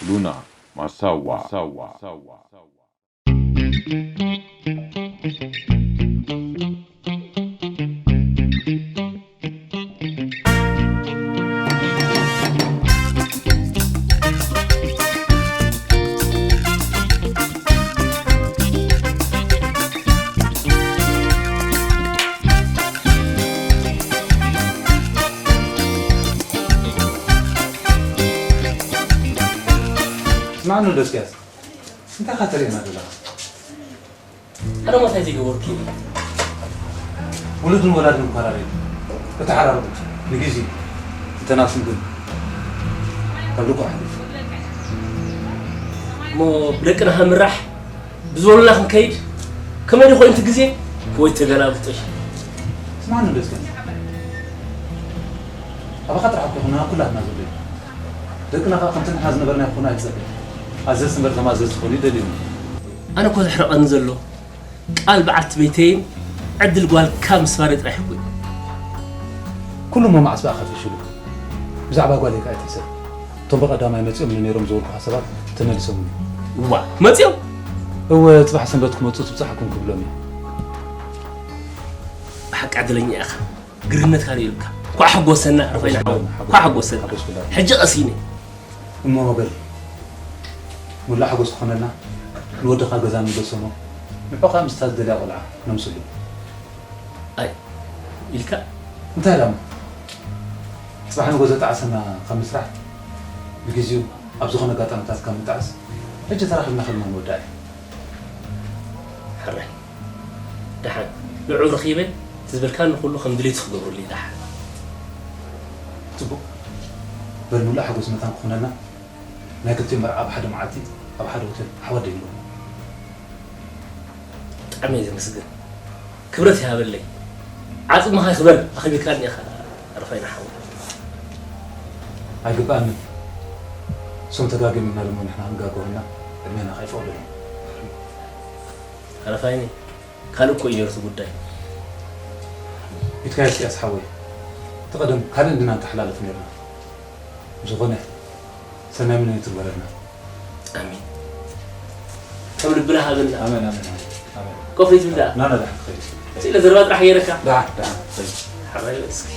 ሉና ማሳዋ። ስማዕኒ ዶ እስኪ፣ እንታይ ኢኻ ተርእየና ዘለኻ? ኣነ ሞት ኣይዘይገበርኩ እዩ። ውሉድን ወላድን ይኮራረዩ። ተተሓራረቡ ንግዜ እንተናስም ግን ካብ ልቡ ኣሕሊፉ። እሞ ብደቅና ምራሕ ብዝበሉና ክንከይድ ከመይ ዶ ኮይኑ እቲ ግዜ? ወይ ተገላብጦሽ። ስማዕኒ ዶ እስከ፣ ኣባኻ ጥራሕ እኮ ይኹን ኩላትና ዘሎ እዩ። ደቅና ኸኣ ከምቲ ንሕና ዝነበርና ክኾኑ ኣይንጸበ። ኣዘዝቲ እምበር ተማዘዝቲ ክኾኑ ይደልዩ። ኣነ እኮ ዘሕርቐኒ ዘሎ ቃል በዓልቲ ቤተይን ዕድል ጓልካ ምስባረይ ጥራሕ እኮ እዩ። ኩሉ እሞ መዓስ በኣኻ ፈሽሉ? ብዛዕባ ጓለይ ከኣ ኣይትሕሰብ። እቶም ብቐዳማይ መጺኦም ነይሮም ዝበልኩኻ ሰባት ተመሊሶምኒ። እዋ፣ መጺኦም? እወ፣ ጽባሕ ሰንበት ክመጹ ትብጻሕኩም ክብሎም እየ። ብሓቂ ዕድለኛ ኢኻ። ግርነትካ ርእዩልካ። ኳዕ ሓጎሰና፣ ሓጎስ ርፈይና። ኩላና፣ ሓጎስ ኳዕ ሓጎሰና። ሓጎስ ኩላና። ሕጂ ቀሲነ። እሞ በል፣ ሙላእ ሓጎስ ክኾነልና፣ ንወድኻ ገዛ ንልገሶሞ፣ ንዑ ከኣ ምስታ ዝደልያ ቆልዓ ነምስሉ። ኣይ፣ ኢልካ? እንታይ ደኣ እሞ? ጽባሕ ንጎ ዘጣዕሰና ካብ ምስራሕ፣ ብግዜኡ ኣብ ዝኾነ ኣጋጣሚታት ካብ ምጣዕስ፣ ሕጂ ተራኺብና ከለና ንወዳእ እዩ። ሕራይ። ደሓን፣ ንዑ ረኺበ፣ እቲ ዝበልካኒ ኩሉ ከም ድሌቱ ክገብረሉ እዩ። ደሓን። ጽቡቕ። በል፣ ሙሉእ ሓጎስ መታን ክኾነልና፣ ናይ ክልቲኡ መርዓ ኣብ ሓደ መዓልቲ፣ ኣብ ሓደ ሆቴል ኣሕዋት ዶ ይንበሩ? ብጣዕሚ እየ ዘመስግን። ክብረት ይሃበለይ። ዓጽምኻ ይኽበር፣ ኣኽቢርካኒ ኢኻ፣ ኣረፋይና ሓወይ። ኣይግባእን። እሶም ተጋግዮም ኢልና ደሞ ንሕና ክንጋገ ኮይንና፣ ዕድሜና ከይፈቕደሉ። ኣረፋይኒ፣ ካልእ እኮ እዩ ነይሩ እቲ ጉዳይ። ኢትካዮ እስቅያስ ሓወይ፣ እቲ ቀደም ካልእ እንድና ንተሓላለፍ ነይርና። ብዝኾነ፣ ሰናይ ምንዮት ይግበረልና። ኣሜን። ካብ ልብና ሃበና። ኣሜን፣ ኣሜን፣ ኣሜን፣ ኣሜን። ኮፍ ኢል ትብል ደኣ። ና፣ ና፣ ደሓን ትኸይድ። ስኢለ ዘረባ ጥራሕ ገይረካ። ደሓን፣ ደሓን፣ ትኸይድ። ሓራይ በል እስኪ።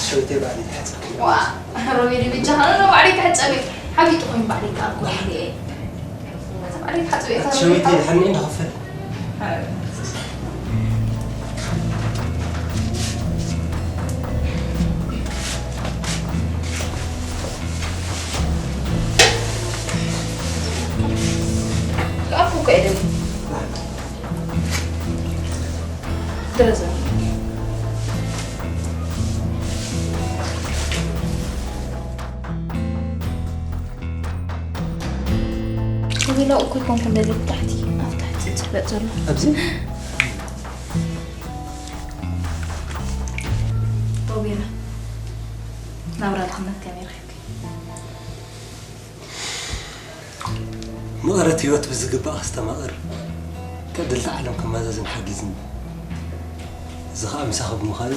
ሸዊተይ ባዕለይ ክሕጸብ። ዋ፣ ሮቤል ብቻ ኸነ ነው ባዕለይ ክሕጸብ። ሓቢጡ ኮይኑ ባዕለይ ከኣ እኮ ኢለ። ኣታ ባዕለይ ክሓጽብ እየ። ሸዊተይ ድሓን እንዳ ክፈል። ኣኩ እኮ እየ ደልየ። ድረዘ። ሮቤላ እኮ ይኮንኩ እንደዚ ብታሕቲ፣ ኣብ ታሕቲ ዝፍለጥ ዘሎ። ኣብዚ? ሮቤላ፣ ናብራ ድኽነት ከመይ ረኺብኪ? መቐረት ህይወት ብዝግባእ ከስተማቕር፣ ትዕድልቲ ዓለም ከመዛዝን ሓጊዝኒ። እዚ ኸኣ ምሳኺ ብምዃኑ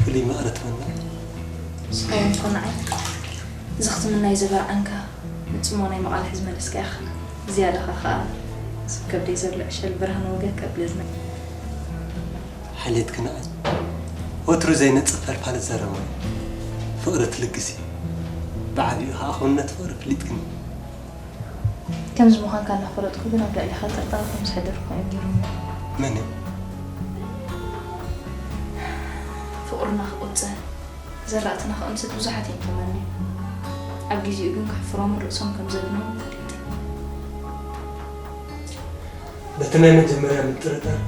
ፍሉይ መቐረት ትመንዕ። ዝኸውን እኮ ንዓይ። እዚ ክትምናይ ዝበርዓንካ፣ ንጽምዋ ናይ መቓልሕ ዝመለስካ ኢኻ። ዝያዳኻ ኸኣ፣ ስብ ከብደይ ዘሎ ዕሸል ብርሃን ወገግ ከብለዝና። ሓልየትኪ ንዓይ ወትሩ ዘይነጽፍ ፈልፋል ዘረባ እዩ። ፍቕሪ ትልግሲ፣ ብዓቢኡ ኸኣ ክውንነት ፍቕሪ ፍሊጥክኒ። ከምዚ ምዃንካ እናፈለጥኩ ግን ኣብ ልዕሌኻ ጥርጣረ ከም ዘሕደርኩ እዮም ገይሮም። መን እዮም? ፍቕርና ክቑጸ፣ ዘራእትና ክቕንስት ብዙሓት እዮም ተመንዮም። ኣብ ግዜኡ ግን ከሕፍሮምን ርእሶም ከም ዘድንዎም ፈሊጠ። በቲ ናይ መጀመርያ ምጥርጣር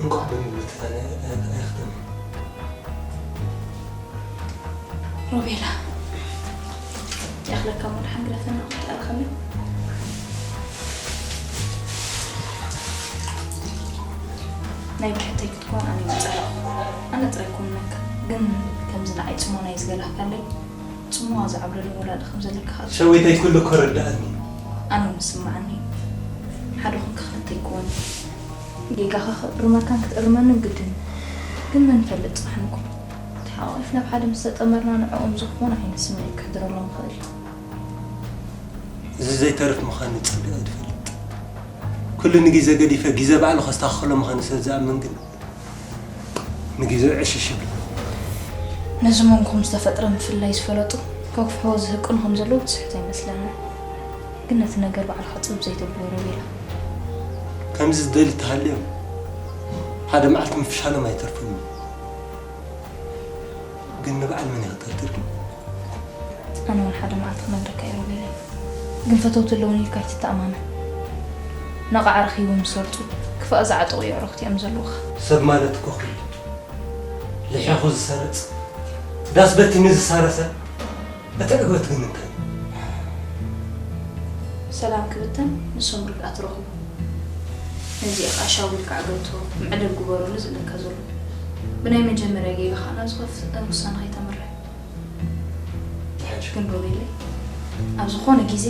እንቋዕ ብምምትታን ኣይ-፣ ኣይ-፣ ኣይኽተምን። ሮቤላ፣ ይኣኽለካ እሞ ደሓን ግደፈና፣ ክትኣረኸኒ። ናይ ብሕተይ ክትኮን ኣነ ይምጸላኹ። ኣነ ጥራይ ኮንነካ፣ ግን ከምዚ ንዓይ ጽሞና እዩ ዝገላህካለይ። ጽሞዋ ዝዓብለሉ ወላዲ ከም ዘለካ ኸኣ ሸዊተይ ኩሉ እኮ ረዳእኒ። ኣነ እውን ዝስምዓኒ። ሓደ ኮንካ ክልተ ኣይኮን። ጌጋኻ ክእርመካን ክትእርመንን ግድን እዩ። ግን መን ይፈልጥ ጽባሕ ንግሆ ተሓቋቒፍና ኣብ ሓደ ምስ ተጠመርና ንዕኦም ዝኾነ ዓይነት ስምዒት ክሕድረሎም ይኽእል እዩ። እዚ ዘይተርፍ ምዃኑ ጸሊቐ እየ ዝፈልጥ። ኩሉ ንግዜ ገዲፈ ግዜ ባዕሉ ከስተኻኽሎ ምዃኑ ስለ ዝኣምን ግን ንግዜኡ ዕሽሽ እብል። ነዚ መንጎኹም ዝተፈጥረ ምፍልላይ ዝፈለጡ ከግፍሕዎ ዝህቅኑ ከም ዘለዉ ትስሕቶ ኣይመስለንን። ግን ነቲ ነገር ባዕልኻ ጽብ ዘይተብሎ ሮቤል። ከምዚ ዝደሊ እንተሃልዮም ሓደ መዓልቲ ምፍሻሎም ኣይተርፍን እዩ። ግን ንበዓል መን እየ ክጠርጥር ግን? ኣነ እውን ሓደ መዓልቲ ክነግረካ እየ ሮቤለይ። ግን ፈተውቲ ኣለዉኒ ኢልካ ኣይትተኣማመን። ነቓዕ ረኺቦም ዝሰርጡ ክፋእ ዝዓጠቑ የዕሩኽቲ እዮም ዘለዉኻ። ሰብ ማለት እኮ ኩሉ ልሒኹ ዝሰርጽ፣ ዳስ በቲኑ ዝሳረሰ፣ እቲ ዕግበት ግን እንታይ እዩ? ሰላም ክብተን ንሶም ርግኣት ረኽቡ። ነዚኣ ከኣ ሻው ኢልካ ኣገቶ፣ መዕለል ግበረሉ ዝብለካ ዘሎ። ብናይ መጀመርያ ጌጋ ከኣ ናብ ዝኸፍእ ውሳነ ከይተምርሕ። ትሓይሽ። ግን ሮቤለይ፣ ኣብ ዝኾነ ግዜ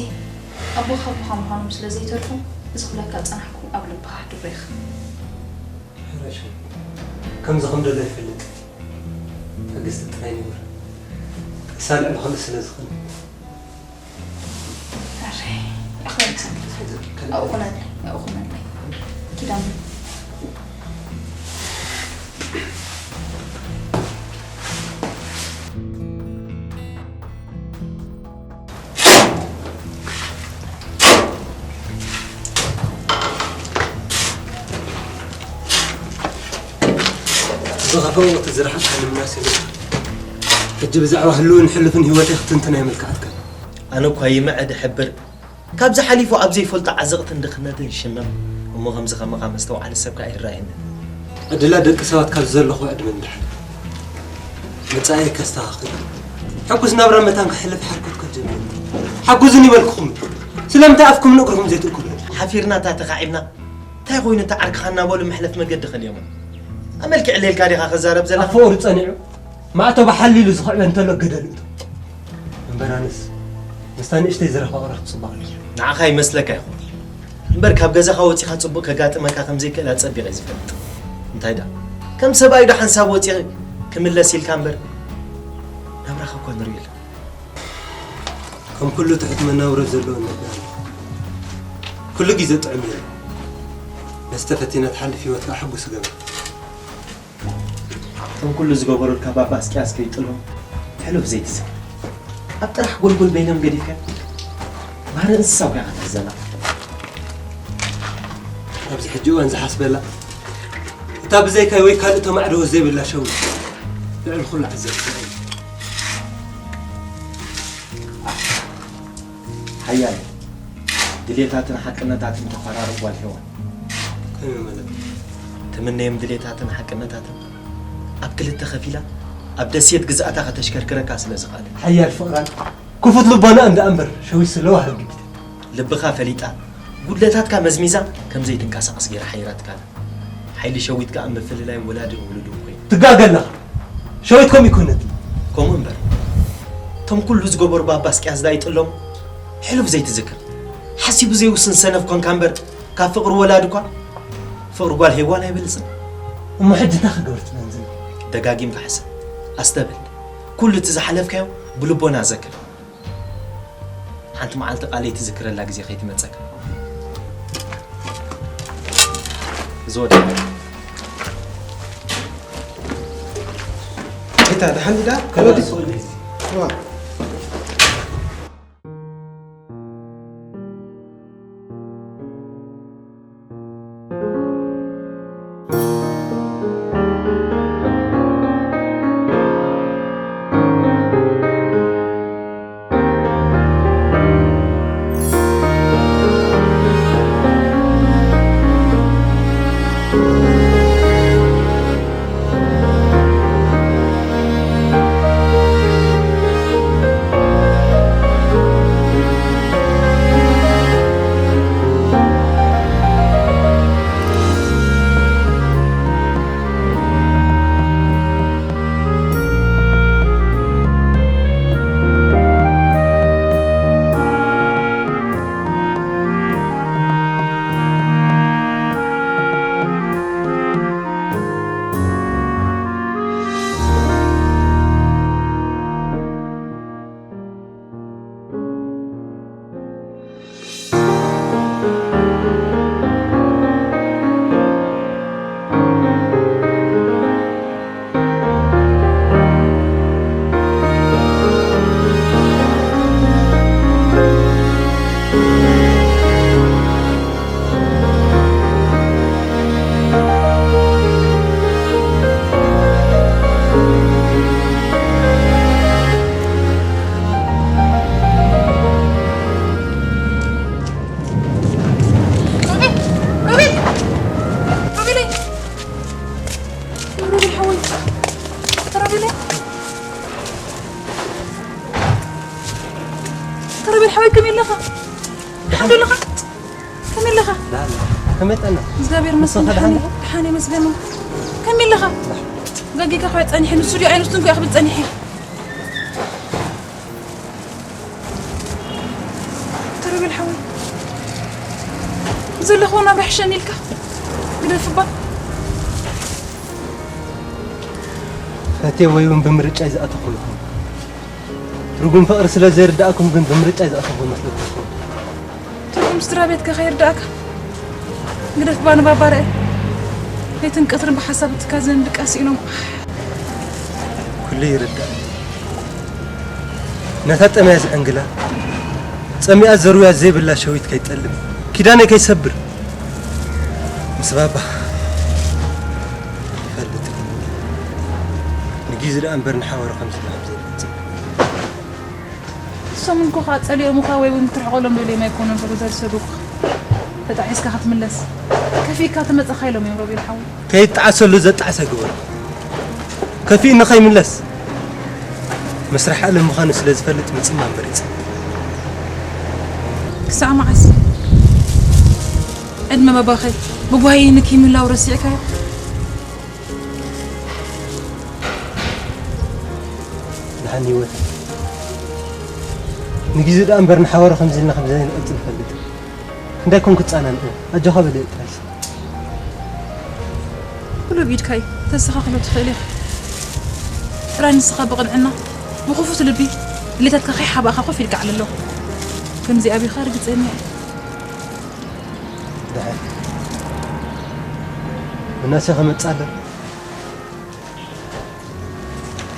ኣቦኻ ኣቦኻ ምዃኖም ስለ ዘይተርፎም፣ እዚ ክብለካ ዝጸናሕኩ ኣብ ልብኻ ኣሕድሮ ኢኻ። ሕረሽ። ከምዚ ከም ደሎ ይፈልጥ። ትዕግስቲ ጥራይ ንግበር። ሳልዕ ንኽእል ስለ ዝኾነ። ኣረ፣ ኣኽበርካ። ኣብኡ ኩነለይ፣ ኣብኡ ኩነለይ። ኪዳን። ዝኸፈኦ እቲ ዝረሓቕካ ንምናስ ኢሉ። ሕጂ ብዛዕባ ህልውን ሕሉፍን ህይወተይ ክትንትን ኣይምልክዓትካን። ኣነ እኳ ይምዐ ድሕብር፣ ካብዚ ሓሊፉ ኣብ ዘይፈልጦ ዓዘቕትን ድኽነትን ይሽመም። እሞ ከምዚ ከማኻ መስተውዓሊ ሰብ ከኣ ኣይረኣየንን። ዕድላት ደቂ ሰባት ካብዚ ዘለኹ ዕድመ ንድሕር መጻኢ ከስተኻኽል፣ ሕጉስ ናብራ መታን ክሕልፍ ሓርኮት ከጀምር። ሓጉዝኒ በልኩኹም። ስለምንታይ ኣፍኩም ንእግርኹም ዘይትእክሉ? ሓፊርና እታ ተኻዒብና፣ እንታይ ኮይኑ እታ ዓርክኻ እናበሉ መሕለፍ መገዲ ከልዮሞ? ኣመልኪዕ ሌልካ ዲኻ ክዛረብ ዘላ? ኣፍ ፍቕሪ ጸኒዑ፣ ማዕተቡ ሓሊሉ ዝኽዕበ እንተሎ ገደል እቶ። እምበር ኣነስ ምስታ ንእሽተይ ዝረኸቕረኽ ጽቡቕ ነይሩ። ንዓኻ ይመስለካ ይኹን። እምበር ካብ ገዛኻ ወጺኻ ጽቡቕ ከጋጥመካ ከም ዘይክእል ኣጸቢቐ እየ ዝፈልጥ። እንታይ ደኣ፣ ከም ሰብኣይ ዶ ሓንሳብ ወጺኤ ክምለስ ኢልካ እምበር፣ ናብራኻ እኳ ንርእዮ ኣለና። ከም ኩሉ ትሑት መናብሮ ዘለዎ ነበር። ኩሉ ግዜ ጥዑም እዩ። መስተ ፈቲና ትሓልፍ ህይወት ከኣ ሕጉስ ይገብር። እቶም ኩሉ ዝገበሩልካ ባባ እስቅያስ ከይጥሎም ሕሉፍ ዘይትዝክር። ኣብ ጥራሕ ጎልጎል በይኖም ገዲፍካ ባህሪ እንስሳ እኮ ኢኻ ትሕዘና። ኣብዚ ሕጂ እዋን ዝሓስበላ እታ ብዘይካይ ወይ ካልእ ተማዕድዎ ዘይብላ ሸዊት ልዕሊ ኩሉ ዓዘብቲ እያ። ሓያል ድሌታትን ሓቅነታትን ተፈራርቕ ጓል ሄዋን። ከመይ ማለት? ትምነዮም ድሌታትን ሓቅነታትን ኣብ ክልተ ከፊላ ኣብ ደሴት ግዝኣታ ከተሽከርክረካ ስለ ዝኽኣለ። ሓያል ፍቕራን ክፉት ልቦናኣን ደኣ እምበር ሸዊት ስለ ዋህርግ ግዲት። ልብኻ ፈሊጣ ጉድለታትካ መዝሚዛ ከም ዘይትንቀሳቐስ ገይራ ሓይራትካ ኣላ። ሓይሊ ሸዊት ከኣ ምፍልላይ ወላድን ውሉድን ኮይኑ። ትጋገ ኣለኻ። ሸዊት ከምኡ ይኮነት። ከምኡ እምበር እቶም ኩሉ ዝገበሩ ባባ እስቅያስ ዳኣ ይጥሎም ሕሉፍ ዘይትዝክር። ሓሲቡ ዘይውስን ሰነፍ ኮንካ እምበር ካብ ፍቕሪ ወላዲ እኳ ፍቕሪ ጓል ሄዋን ኣይበልጽን። እሞ ሕጂ እንታይ ክገብር ትመንዝን? ደጋጊምካ ሕሰብ። ኣስተብህል። ኩሉ እቲ ዝሓለፍካዮ ብልቦና ዘክር። ሓንቲ መዓልቲ ቃለይ ትዝክረላ ግዜ ከይትመጸካ። እዚ ወዲ እንታይ ደሓን ዲዳ? ከመይ ዲስ? ዋ። ከመይ ኣለኻ? ደሓን ዶ ኣለኻ? ከመይ ኣለኻ? ላላ፣ ከመይ ጠና? እግዚኣብሔር ይመስገን፣ ንስኻ ደሓን ደሓን፣ ኢኻ? ደሓን እየ፣ መስገን። ከመይ ኣለኻ? ላላ። ጋጊካ ከ ጸኒሐ፣ ንሱ ድዩ ኣይንሱን ከ ክብል ጸኒሐ። ተረበል ሓወይ፣ ዘለኹዎ ናብራ ሕሸኒ ኢልካ ግደፍ እባ። ፈትየ ወይ እውን ብምርጫይ ዝኣተኹ ይኹን። ትርጉም ፍቕሪ ስለ ዘይርድኣኩም ግን ብምርጫይ ዝኣተኹ ይመስለኩም ይኹን። ትርጉም ስድራ ቤትካ ከይርድኣካ ግደፍ ባኑ ባባረ። ለይትን ቀትርን ብሓሳብ ትካዘን ድቃስ ኢሎም። ኩሉ ይርዳእ። ነታ ጠምያ ዝዕንግላ፣ ጸሚኣ ዘርውያ ዘይብላ ሸዊት ከይጠልም፣ ኪዳነይ ከይሰብር፣ ምስ ባባ ይፈልጥ። ንጊዜ ደኣ እምበር ንሓዋሩ ከም ዝለዓል ዘይገልጽ። ሰሙን እኮ ኸኣ ጸሊኦምኻ ወይ እውን ክትርሕቐሎም ደልዮም ኣይኮኑን፣ ካብ ገዛ ዝሰዱኻ። ተጣዒስካ ክትምለስ። ከፊእካ ተመጻኻ ኢሎም እዮም ሮቤል ሓወይ። ከይጣዓሰሉ ዘጣዕሰ ግበሮ። ከፊእኒ ከይምለስ። መስርሕ ዓለም ምዃኑ ስለ ዝፈልጥ ምጽማም መሪጸ። ክሳዕ መዓስ? ዕድመ ባባኸይ ብጓሂ ንኪ ምህላው ረሲዕካዮ? ደሓን ህይወት። ንግዜ ደኣ እምበር ንሓዋሩ ከምዚ ኢልና ከም ዘይንቕጽል እፈልጥ። ክንደይ ኮን ክጻናንዑ? ኣጆኻ በለ ጥራይ። ኩሉ ብኢድካ እዩ። ተስተኻኽሎ ትኽእል ኢኻ። ጥራይ ንስኻ ብቕንዕና፣ ብኽፉት ልቢ፣ ድሌታትካ ከይሓባእኻ ኮፍ ኢልካ ኣዕልሎ። ከምዚ ኣቢኻ ርግጸኛ እየ። ደሓን። ምናሴ ከመጽእ ኣለኒ።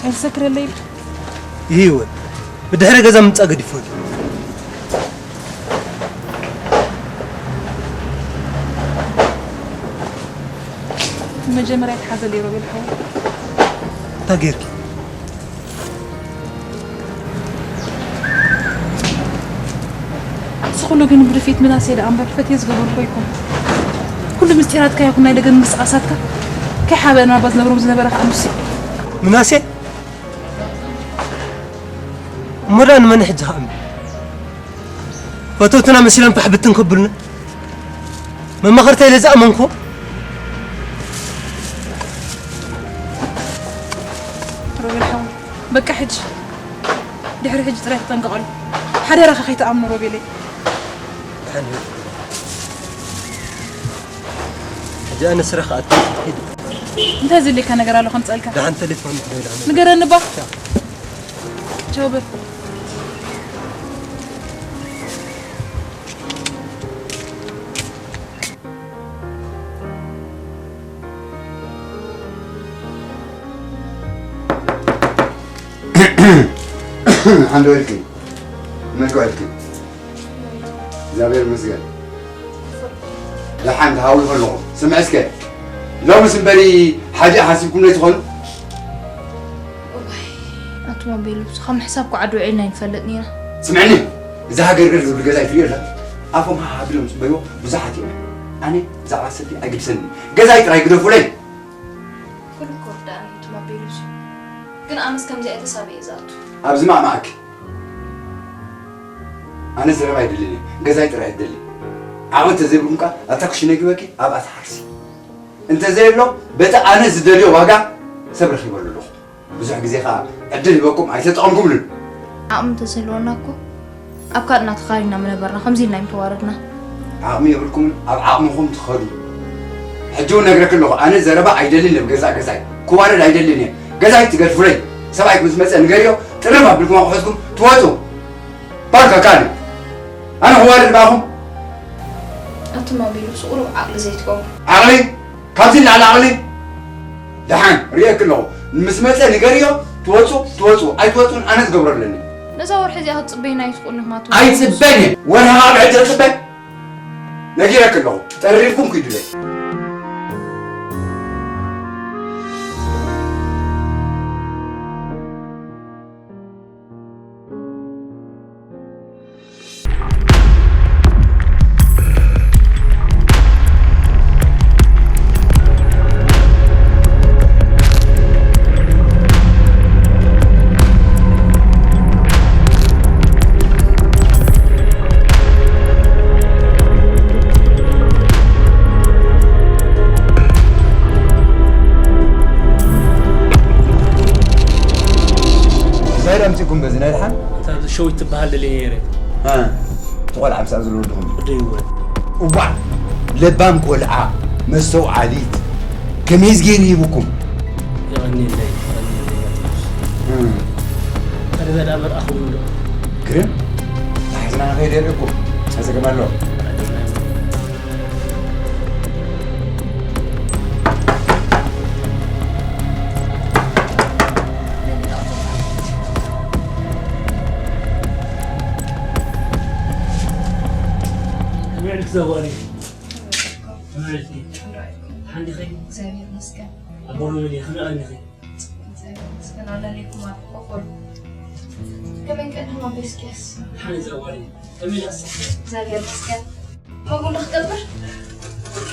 ኣይትሰክረለይ። ይህወ ብድሕሪ ገዛ ምምጻእ ገዲፎ ኣሎ። መጀመርያ ተሓዘለይ ሮቤል ሓወይ። እንታይ ጌርኪ? እዚ ኩሉ ግን ብድፍኢት ምናሴ ደኣ እምበር ፈትየ ዝገበርኩ ኣይኮን። ኩሉ ምስጢራትካ ይኹን ናይ ደገ ምንቅስቓሳትካ ከይሓበአና እባ ዝነብሮም ዝነበረ ከዓ ንሱ እዩ። ምናሴ? እሞ ደኣ ንመን ሕጂ ከኣምን? ፈተውትና መሲሎም ፋሕ ብትን ከብሉና። መማኽርተይ ኢለ ዝኣመንኩ። ሮቤል ሓወይ፣ በቃ ሕጂ። ድሕሪ ሕጂ ጥራይ ተጠንቀቐሉ። ሓደራኻ ከይትኣምኖ ሮቤለይ። ደሓን ህይወት። ሕጂ ኣነ ስራሕ ክኣቱ ሂድ። እንታይ ዘድልየካ ነገር ኣሎ ከምጽኣልካ? ደሓን ቴሌፎን ደውል ኣነ። ንገረኒ እባ። ቻው። ቻው በል። ሓንደ ወልኪ፣ መን ውዒልኪ? እግዚኣብሔር ይመስገን። ደሓን ተሃዊኹ ኣለኹ። ስምዒ እስከ፣ ሎምስ እምበሪ ሓዲኣ ሓሲብኩም ለይትኾኑ? እዋይ፣ ኣቱም ኣቤል፣ ብስኻ ምሕሳብ እኮ ዓዲ ውዒልና ኣይንፈልጥን ኢና። ስምዕኒ፣ እዛ ሃገርገር ዝብሉ ገዛ ይትሪኦ ኣላ። ኣፎም ሃሃ ኣቢሎም ዝጽበይዎ ብዙሓት እዮም። ኣነ ብዛዕባ ሰልፊ ኣይግድሰኒ። ገዛይ ጥራይ ግደፉለይ። ኩሉ እኮ ርዳእኒ እዩ፣ ኣቱም ኣቤል፣ ብሱ። ግን ኣነስ ከምዚኣ እየ ተሳቢየ ዝኣቱ። ኣብዚ ማእማእኪ። ኣነ ዘረባ ኣይደልን እየ፣ ገዛይ ጥራይ እየ ዝደሊ። ዓቕሚ እንተዘይብልኩም ከኣ ኣብታ ክሽነ ግበኪ ኣብኣ ትሓርሲ። እንተዘየሎ በቲ ኣነ ዝደልዮ ዋጋ ሰብ ረኺበሉ ኣለኹ። ብዙሕ ግዜ ከኣ ዕድል ሂበኩም ኣይተጠቐምኩምሉን። ዓቕሚ እንተዝህልወና እኮ ኣብ ካልእና ተኻሪና ምነበርና፣ ከምዚ ኢልና ኣይምተዋረድና። ዓቕሚ የብልኩምን ኣብ ዓቕምኹም ትኸዱ። ሕጂ እውን ነግረኪ ኣለኹ፣ ኣነ ዘረባ ኣይደልን እየ፣ ገዛ ገዛይ ክዋረድ ኣይደልን እየ። ገዛይ ትገድፉለይ፣ ሰብኣይክ ምስ መጸ ንገርዮ፣ ጥርፍ ኣቢልኩም ኣቑሑትኩም ትወጹ። ባርካ ካልእ። ኣነ ክዋረድ ባኹም? ኣቱም ኣቢሉ፣ ስቑሩብ ዓቕሊ ዘይትገብሩ። ዓቕሊ? ካብዚ ንላዕሊ ዓቕሊ? ደሓን፣ ርእየኪ ኣለኹ። ምስ መጸ ንገርዮ፣ ትወጹ፣ ትወጹ፣ ኣይትወጹን ኣነ ዝገብሮ ኣለኒ። ነዛ ወርሒ እዚኣ ክትጽበዩና ኣይትኽእሉን ኢኹም ኣቱም። ኣይጽበን እየ። ወርሒ ካብ ሕጂ ክጽበ? ነጊረኪ ኣለኹ። ጠሪፍኩም ኪዱለይ። እንታይ ኣምጺእኩም በዚ ናይ ደሓን? እታ ሸዊት ትበሃል ደልየ ነይረ። እ፣ እቲ ቆልዓ ምስኣ ዘሎ ወድኹም? ወደይ እወ። እዋእ፣ ለባም ቆልዓ፣ መስተውዓሊት፣ ከመይስ ገይሩ ሂቡኩም? የቐንየለይ፣ የቐንየለይ ኣቶ ንጉስ። እ። ኣነ በዳ መርኣኹም እንዶ። ግርም፣ ተሓዝና ንኸይድ የርእኩም። ኣጸገም ኣሎ። ከመይ ዕልክ ዘዋሪ? ከመይ ዕልክ? ሓንዲኸ? እግዚኣብሔር ይመስገን። ኣቦ ሎሚ ከመይ ቀኒኺ? እግዚኣብሔር ይመስገን። ኣለለይኩም ኣብ ኮኾል። ከመይ ቀኒኹም ኣቦ እስኪያስ? ሓኒ ዘዋሪ። ከመይ ዳስ? እግዚኣብሔር ይመስገን። ከምኡ ዶ ክገብር?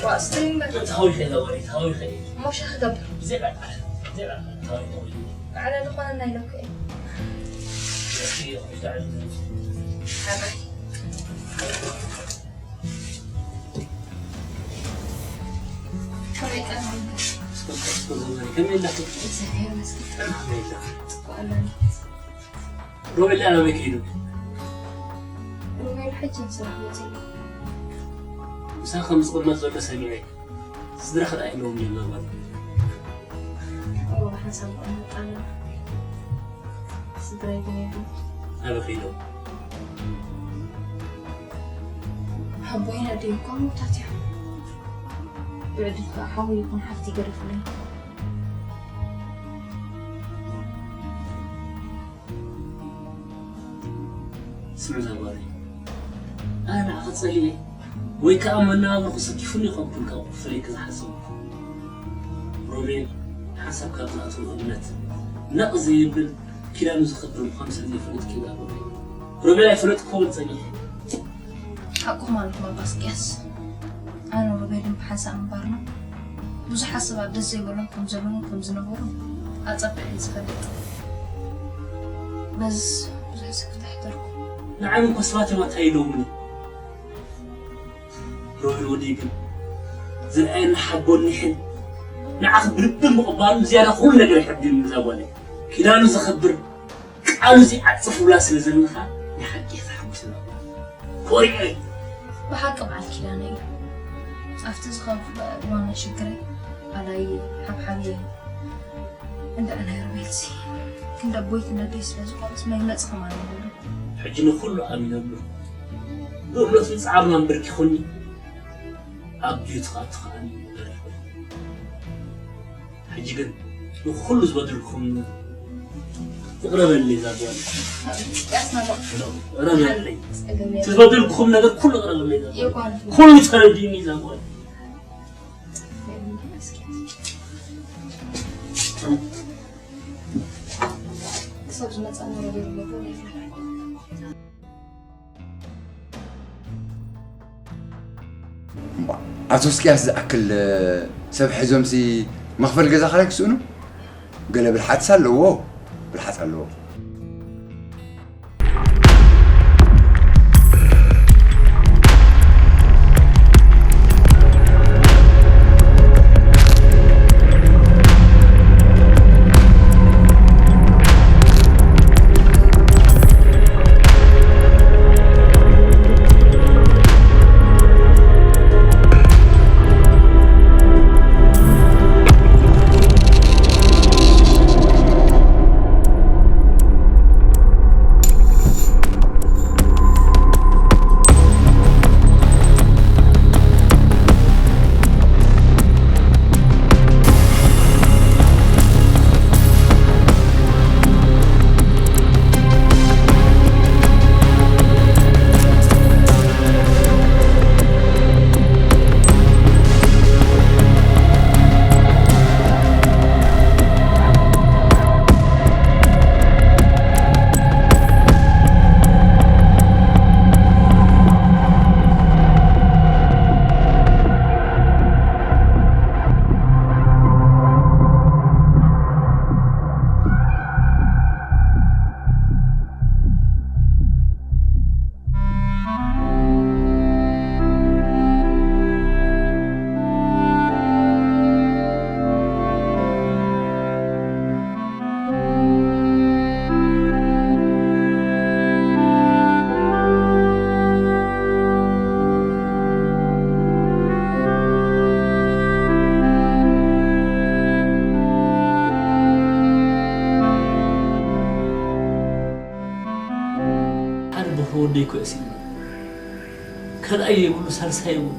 ዋ፣ ስትሪም በል። ተሃዊኸ ዘዋሪ፣ ተሃዊኸ። እሞ ሻሂ ክገብር። ብዘይ በቃ፣ ብዘይ በቃ፣ ተሃዊኸ። ዓለ ዝኾነ ናይ ሎክ እየ። እስኪ፣ ዳዕል። ሓራይ። ከመይ ቀኒኹም? ከመይ ኣለኺ? እግዚኣብሔር ይመስገን። ከመይ ኣለኺ? ጽቡቕ ኣለኒ። ሮቤል ኣበይ ከይዱ? ሮቤል ሕጂ ንስራሕ ወጺኡ። ምሳኺ ከም ዝቕመጥ ዘሎ ሰሚዐ። ስድራኺ ደኣ የለውን እዮም ዘበሉ? እዎ፣ ብሓንሳብ ክቕመጥ ኣለና። ስድራይ ግን የብሉን። ኣበይ ከይዶም? ኣቦይን ኣደይን እኳ ምዉታት እዮም። ብዕድል ከኣ ሓወይ ይኹን ሓፍቲ ይገደፉለይ። ስምዒ ዘጓሪ። ኣነ ንዓኺ ጸሊኤ ወይ ከኣ መነባብሮኺ ሰኪፉኒ ይኸውን ካብ ክፍለይኪ ዝሓሰብኩ። ሮቤል፣ ሓንሳብ ካብ ዝኣተዎ እምነት ነቕ ዘይብል ኪዳኑ ዘኽብር ምዃኑ ስለ ዘይፈለጥኪ እዩ ዝኣበሎ። ሮቤል ኣይፈለጥክዎን ጸኒሐ። ሓቅኹም ኣለኹም ኣባ እስቅያስ። ኣነ ሮቤልን ብሓንሳብ ምንባርና ብዙሓት ሰባት ደስ ዘይበሎም ከም ዘለዉን ከም ዝነበሩን ኣጸቢቐ እየ ዝፈልጥ። በዝስ ብዙሕ ስክፍታ ኣይሕደርኩ። ንዓይ እኮ ሰባት እዮም ኣታሊሎምኒ። ሮቤል ወደይ ግን ዝረኣየኒ ሓቦን ኒሕን ንዓኺ ብልቢ ምቕባሉ ዝያዳ ኩሉ ነገር የሐጒኒ። እዛ ጓለይ ኪዳኑ ዘኽብር ቃሉ ዘይዓጽፍ ውላድ ስለ ዘለኻ ናይ ሓቂ እየ ተሓጒሰ። ኮሪዐ። ብሓቂ በዓል ኪዳነ እዩ። ኣብቲ ዝኸፍአ እዋን ናይ ሽግረይ ኣላይየ፣ ሓብሓብየ። እንዳ ናይ ሮቤልሲ ክንዲ ኣቦይ ክንዲ ኣደይ ስለ ዝኾነስ መግለጺ ከማን የብሉን። ሕጂ ንኹሉ ኣሚነሉ ብእምነቱ ዝጸዓርና እምበር ኪኹኒ ኣብ ድዩ ትኸኣቱ ከኣ ሕጂ ግን ንኹሉ ዝበደልኩም ይቕረ በልለይ እዛ ጓል። ያስናበቕ። ይቕረ በልለይ። ጸገም የለን። እቲ ዝበደልኩም ነገር ኩሉ ይቕረ በልለይ እዛ ጓል። የጓንፍ። ኩሉ ተረዲእኒ እዛ ጓል። ክሳብ ዝመጽእ ሮቤል ይገብሮ። እምቧ፣ ኣቶ እስቅያስ ዝኣክል ሰብ ሒዞምሲ መኽፈል ገዛ ክራይ ክስእኑ? ገለ ብልሓትስ ኣለዎ፣ ብልሓት ኣለዎ። ወደይ እኮ እየ ስኢኑ። ካልኣይ የብሉ፣ ሳልሳይ እውን።